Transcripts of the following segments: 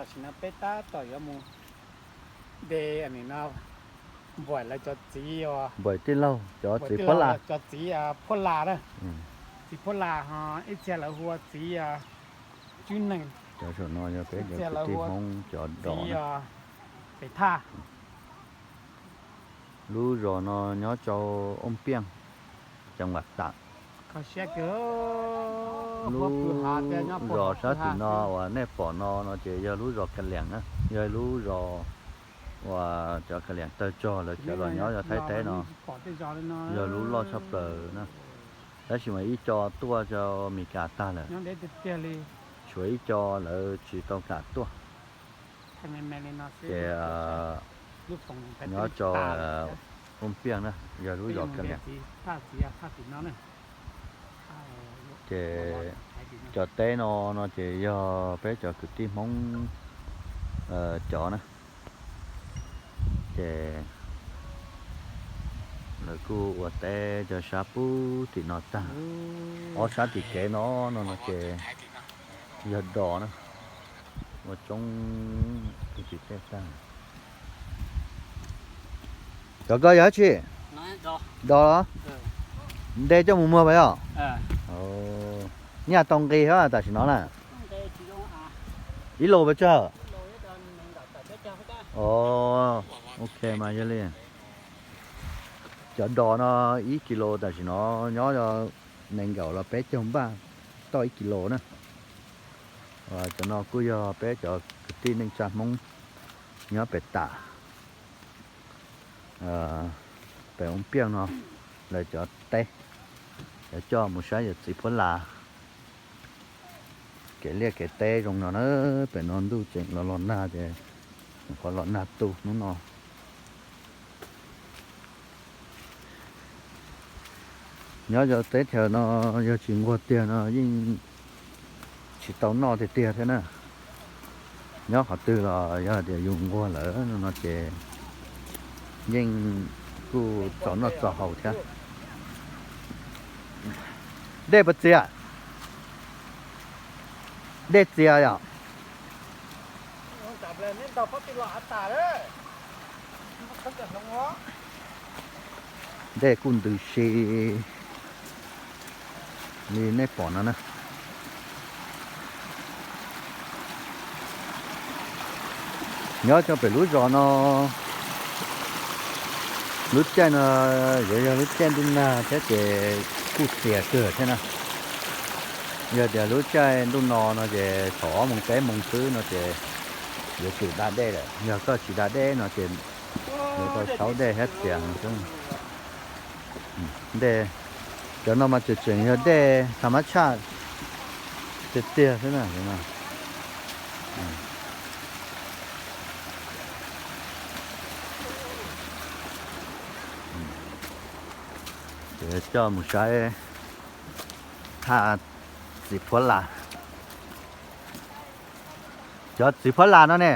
Tam sim no peb tab tom yuav mus de nim no npaim lawv cov txiv, npaim tij laug cov txiv Phuab Las, cov txiv Phuab Las na, txiv Phuab Las ho ib txhia lawv hu ua txiv Tswb Neeg, cov saum no yog peb cov kwv tij Hmoob cov dom na. Pem Thaj. Lub zos no nyob rau Ooj Piaj, Ceev Vam Tam. Lub zos sab tim no uas nej pom no no ces yog lub zos Ka Liam na, yog lub zos uas cov Ka Liam tawg rog lawv cov los nyob yog Thaib teb no, yog lub loj tshaj plaws na. Tab sis mas ib co tuaj rau Mes Kas tag lawm, tshuav ib co lawv tsis tau kam tuaj. Ces nyob rau Ooj Piaj na, yog lub zos Ka Liam. Ces cov teb no no ces yog peb cov kwv tij Hmoob cov na. Ces lawv kuj ua teb cov sab pub tim no tag. Ob sab tim kev no no no ces yog dos na, ua tsoob kuj tsis tej tag. Cov koj yog dab tsi? Dos los? Nte coj mus muag pas yog? Nyaj tau nqi hab tam sim no na? Ib los pas tsawg? Ok mas yog li. Cov dos no ib kis lus tam sim no nyob nees nkaum los peb caug npaj toj ib kis lus na. Cov no kuj yog peb cov kwv tij neej tsa Hmoob nyob pem tas pem Ooj Piaj no, lawv cov teb, lawv coj mus saib yawm txiv Phuab Las. Kev liaj kev teb zoo no na, pem no ntuj tseem los los nag ces qhov los nag tu hnub no. Nyob rau teb chaws no yog tsis nquag tiag no yeej tsis tau noj tiag tiag thiab na. Nyob qhov twg los yog tias yus nquag lawm no ces yeej kuj txaus noj txaus haus thiab. Dej puas txias? Dej txias yom? Dej kuj ntws si li nej pom no na. Nyob rau pem lub zos no, lub caij no yuav yog lub caij ntuj nag thiab ces kuj txias kawg thiab na. Yog tias lub caij ntuj no no ces thaum ob moos peb moos xwb no ces yuav tsum da dej lawm, yog koj tsis da dej no ces yuav tau saub dej thiab txias xwb. Dej, cov no mas tseem tseem yog dej tha mab tshaj tiag tiag xwb na. Ces coj mus saib thaj txiv phuab las. Cov txiv phuab las no ne,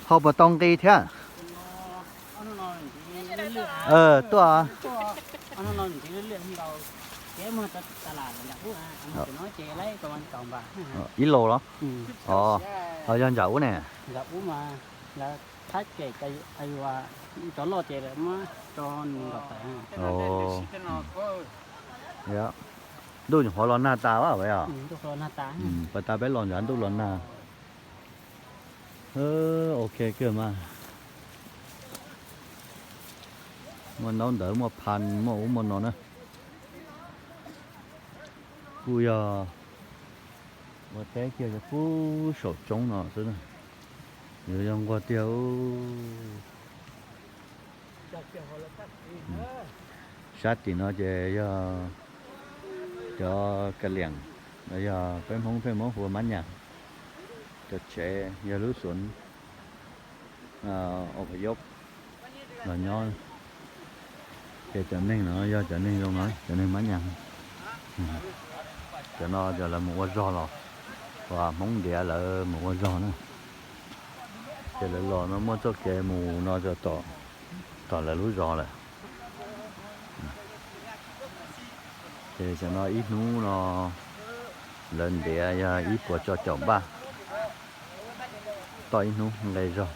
ho puas tau nqi thiab? Tuaj. Ib los los? Ho yog ntsam ub ne. Ntuj nyuam qhuav los nag tas as. Pas tas peb los ntshav ntuj los nag. Ok kawg mas. Muaj ntaub ntawv, muaj phan, muaj ub muaj no na. Kuj yog ua teb kiag rau pub saum roob no xwb. Yuav yog nquag tiag. Sab tim no ces yog cov ka liam, yog peb Hmoob pheej muab hu ua mab nyas. Cov tsev yog lub xov a pa yob los nyob. Ces cov neeg no yog cov neeg zoo no, cov neeg mab nyas. Cov no cov lawv mus ua zog los, uas Hmoob ntiav lawv mus ua zog na. Ces lawv los no muaj txoj kev mus no rau tom lawv lub zos lawm. Ces cov no ib hnub no lawv ntiav yog ib puas tso caum npaj. toj ib hnub nqe zog.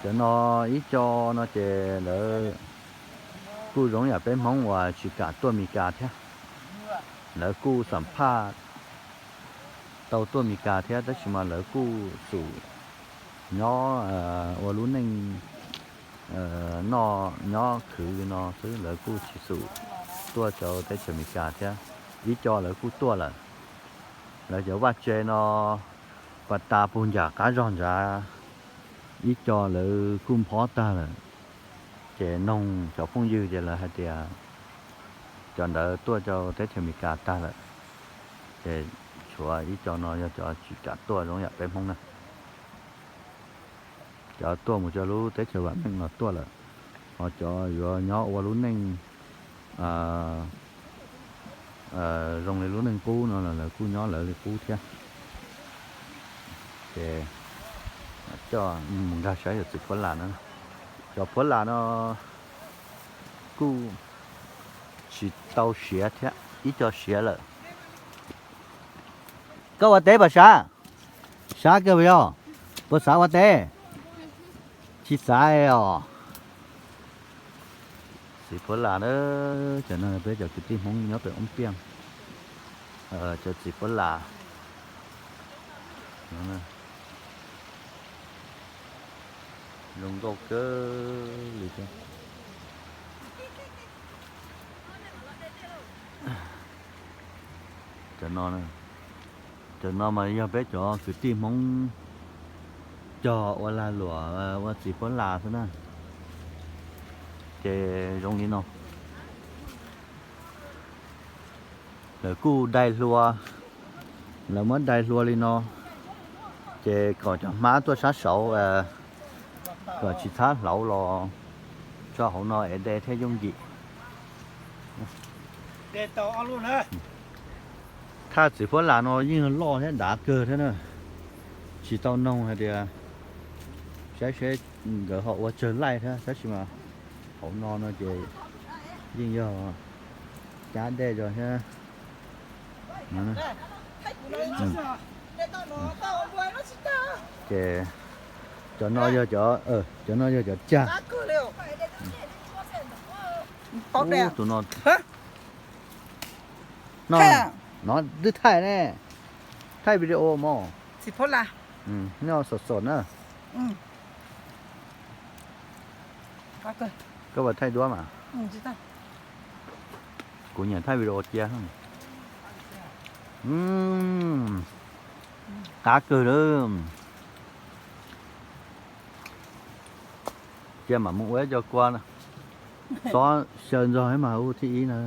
Cov no ib co no ces lawv kuj zoo yam peb Hmoob uas tsis kam tuaj Mes Kas thiab. Lawv kuj xam phaj tau tuaj Mes Kas thiab tab sis mas lawv kuj xum nyob ua lub neej noj nyob khwv li no xwb, lawv kuj tsis xum tuaj rau teb chaws Mes Kas thiab. Ib co lawv kuj tuaj lawm. Lawv cov vaj tse no pas tas puag nram qab zog nrad, ib co lawv kuj nphob tag lawm. Ces noog cov phooj ywg ces lawv hais tias cov ntawd tuaj rau teb chaws Mes Kas tag lawm. Ces tshuav ib co no yog cov tsis kam tuaj zoo yam peb Hmoob na. Cov tuaj mus rau lub teb chaws vam meej los tuaj lawm, ho cov yuav nyob ua lub neej zoo li lub neej qub no los lawv kuj nyob lawv li qub thiab. Ces coj mus nkag saib yawm txiv Phuab Las na. Cov Phuab Las no kuj tsis tau siav thiab, ib co siav lawm. Koj ua teb puas xav? Xav kawg puas yog? Puas xav ua teb? Tsis xav os. Txiv Phuab Las na, cov no peb cov kwv tij Hmoob nyob pem Oob Piaj, cov txiv Phuab Las zoo nkauj kawg li thiab. Cov no, cov no mas yog peb cov kwv tij Hmoob cog ua lag luam ua txiv Phuab Las xwb na. Ces zoo li no. Lawv kuj dai hlua, lawv muab dai hlua li no, ces kom cov hmab tuaj sab saud, kom tsis txhob hlauv los tso hauv no es de thiaj yooj yim. Thaj txiv Phuab Las no yeej loj thiab dav kawg thiab na. Tsis tau noog hais tias saib seb nkawd ho ua tsawg laij thiab tab sis mas hauv no no ces yeej yog cab dej zog thiab. Ces cov no yog cov, cov no yog cov cag. Tus no, no twb thaij ne, thaij video mos. Nyob xom xom na. Koj puas thaij duab mas? Kuv nyiam thaij video cia. Qab kawg lawm. Cia mam mus ua ib co kua, xob xyaw ntxog mas hu thib ib na.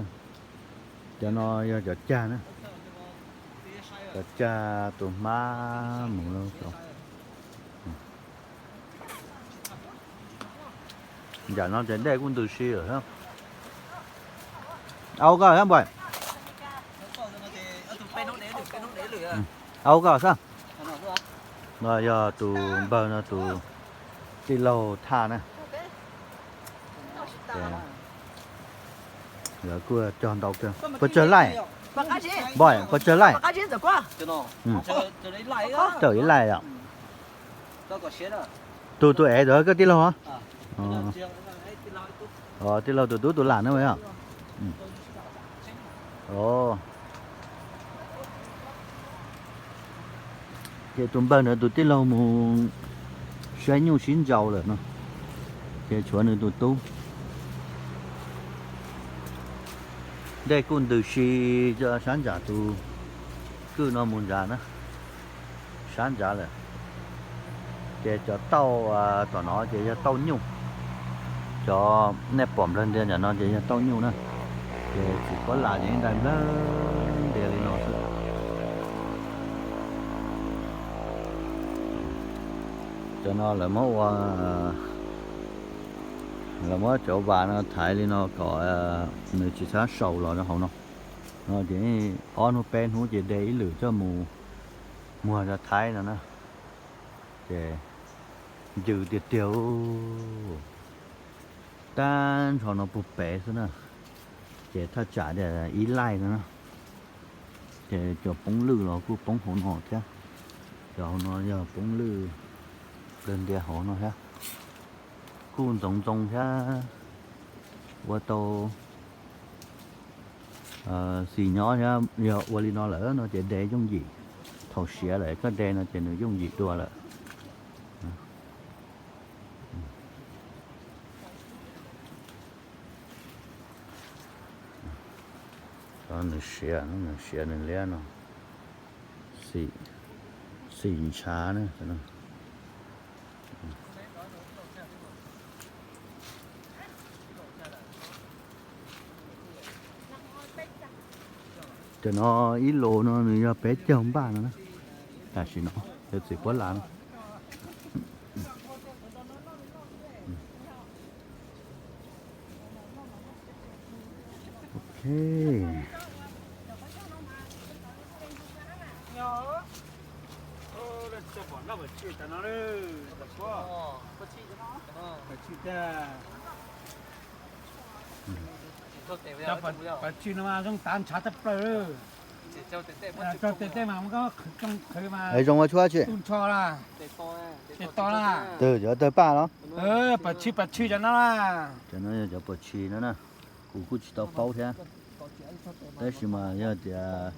Cov no yog cov cag na, cov cag tus hmab mus. Nram no ces dej kuj ntws si lawm. Au koj npam, au koj xwb. No yog tus npawg no tus tij laug Thaj na. Lawv kuj cog ntau kawg. Puas tsawg laij? Npam, puas tsawg laij? Tawm ib laij yom. Tus, tus ev tus koj tij laug os? Tij laug tus tub tus lam na yom. Ces tus npawg ntawd tus tij laug mus saib nyuj sib ntsau lawm no, ces tshuav nws tus tub. Dej kuj ntws si sab ntsam tus kwj no mus nrad na, sab nrad lawm. Ces cov tauj tom no ces yog tauj nyuj, cov nej pom nplawg ntias nram no ces yog tauj nyuj na. Ces txiv Phuab Las ces yeej dai nplawg ntias li no xwb. Cov no lawv muab ua, lawv muab cov vas no thaiv li no kom nws tsis txhob saus los rau hauv no. No ces ob hnub peb hnub ces de ib lwm coj mus muag rau Thaib no na. Ces ncw tiag tiag, tag nrho no puag pem xwb na. Ces thaj tsam tias ib laij no na, ces cov poob lwj los kuj poob hauv no thiab. Hauv no yog poob lwj plawg ntia hauv no thiab. Kuj ntxoov ntxoo thiab. Ua tau xim nyob thiab, yog ua li no lawm no ces de yooj yim. Thaum siav lawm koj de no ces nws yooj yim dua lawm. Nws siav, nws siav nws liab no. Xim ntshav na. Cov no ib los no nws yog peb caug npaj no na. Tam sim no yog txiv puab las no. Ok. Pawv tshwj no mas zoo tav ntshav tag plaws. Tso tes tej mas muab koj qhwv mas zoo ua tshuab tsi tu ntsho la. Tes to la. Twg cov tawg paj los? Pawv tshwj, pawv tshwj cov no la. Cov no yog cov pawv tshwj no na. Kuv kuj tsis tau paub thiab. Tab sis mas yog tias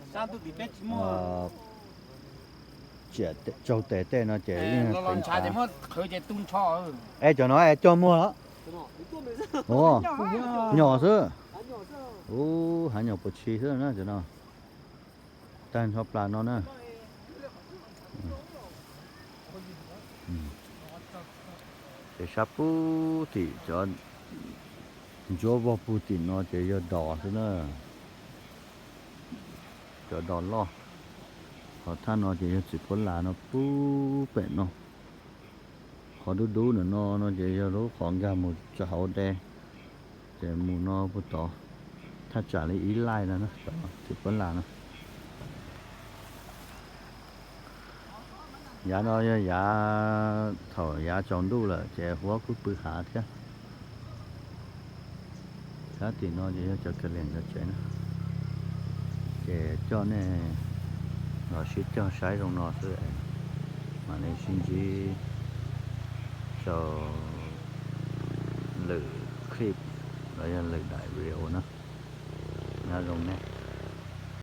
tsaug tes tej no ces yeej los ntshav ces muab qhwv ces tu ntsho. Es cov no es cog muag los? Nyom xwb. Ub, hav nyom pawv tshwj xwb na cov no. Tag nrho plas no na. Ces sab pub tim cov ntsuab vog pug tim no ces yog dos xwb na. Cov dos loj. Qhov thaj no ces yog txiv puab las no pub pem no. Qhov dub dub ntawm no no ces yog lub qhov nkag mus rau hauv dej. Ces mus no puag tod, thaj tsam li ib laij no na, txiv puab las no. Yav no yog yav thaum yav tsaus ntuj lawm ces huab kuj pw hav thiab. Sab tim no ces yog cov kawg lees cov tsev na. Ces coj nej los sib cog saib zoo no xwb, mam li sib ntsib rau lwm clip los yog lwm daim video na. Nyob zoo nej.